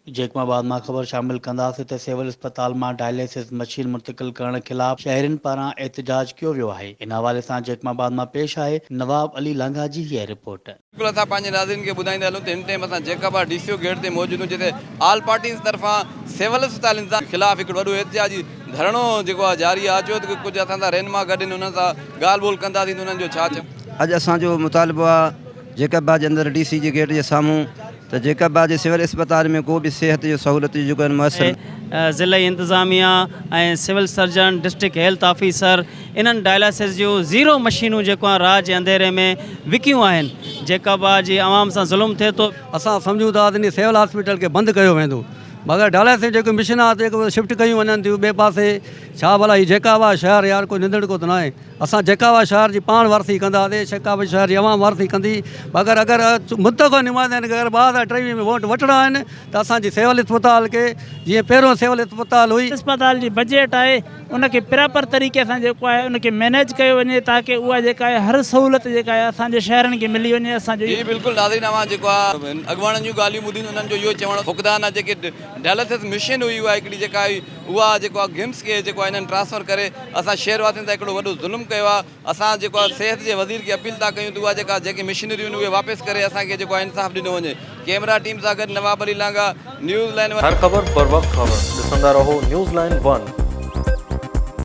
Jacob آباد مان خبر شامل ڪنداسين ته سول اسپتال مان ڊائليسز مشين منتقل ڪرڻ خلاف شهرين پاران احتجاج ڪيو ويو آهي. ان حوالي سان جيڪب آباد مان پيش آهي نواب علي لانگاهه جي هيء رپورٽ. بلڪل اسان پنهنجي ناظرين کي ٻڌائيندا هلون ته هن ٽيم اسان Jacobabad D C O gate تي موجود آهيون جتي آل پارٽيز طرفان سول اسپتال انتظاميه خلاف هڪڙو وڏو احتجاجي ڌرڻو جيڪو آهي جاري آهي اچو ته ڪجهه اسان سان رهنما گڏ آهن انهن سان ڳالهه ٻولهه ڪنداسين ته انهن جو ڇا چوڻ اڄ اسان جو مطالبو آهي جيڪب آباد جي اندر ڊي سي جي گيٽ جي سامهون ته جيڪب آباد جي سول اسپتال ۾ ڪو به صحت جو سهولت جو جيڪو آهن ميسر. ضلعي انتظاميا ۽ civil surgeon district health officer انهن ڊائلاسز جون زيرو مشينون جيڪو آهن رات جي انڌيري ۾ وڪيون آهن جيڪب آباد جي عوام سان ظلم ٿئي ٿو. اسان سمجهون ٿا ته انهي سول هاسپيٽل کي بند ڪيو ويندو مگر ڊائلاسز جيڪو مشين آهي جيڪو شفٽ ڪيون وڃن ٿيون ٻئي پاسي ڇا ڀلا هي جيڪب آباد شهر يار ڪو ننڌڻڪو ته ناهي. اسان جيڪب آباد شهر جي پاڻ وارثي ڪنداسين، جيڪب آباد شهر جي عوام وارثي ڪندي، مگر اگر منتخب نمائندن کي اگر 2023 ۾ ووٽ وٺڻا آهن ته اسان جي سول اسپتال کي جيئن پهريون سول اسپتال هئي. اسپتال جي بجيٽ آهي ان کي پراپر طريقي سان جيڪو آهي ان کي مينيج ڪيو وڃي تاڪه اها جيڪا آهي هر سهولت جيڪا آهي اسان جي شهرين کي ملي وڃي اسان جو جي بلڪل ناظرين اوهان جيڪو آهي اڳواڻن جون ڳالهيون ٻڌيون انهن جو اهو چوڻ فقدان آهي جيڪي ڊائلسس مشين هئي اها هڪڙي جيڪا هئي اها جيڪو آهي گمس کي جيڪو آهي انهن ٽرانسفر ڪري اسان شهر واسين سان هڪڙو وڏو ظلم ڪيو آهي اسان جيڪو آهي صحت جي وزير کي اپيل ٿا ڪيون ته اها جيڪا جيڪي مشنريون آهن اهي واپس ڪري اسان کي جيڪو آهي انصاف ڏنو وڃي ڪيمرا ٽيم سان گڏ Nawab Ali Langah news line. هر خبر بروقت خبر ڏسندا رهو نيوز لائن ون.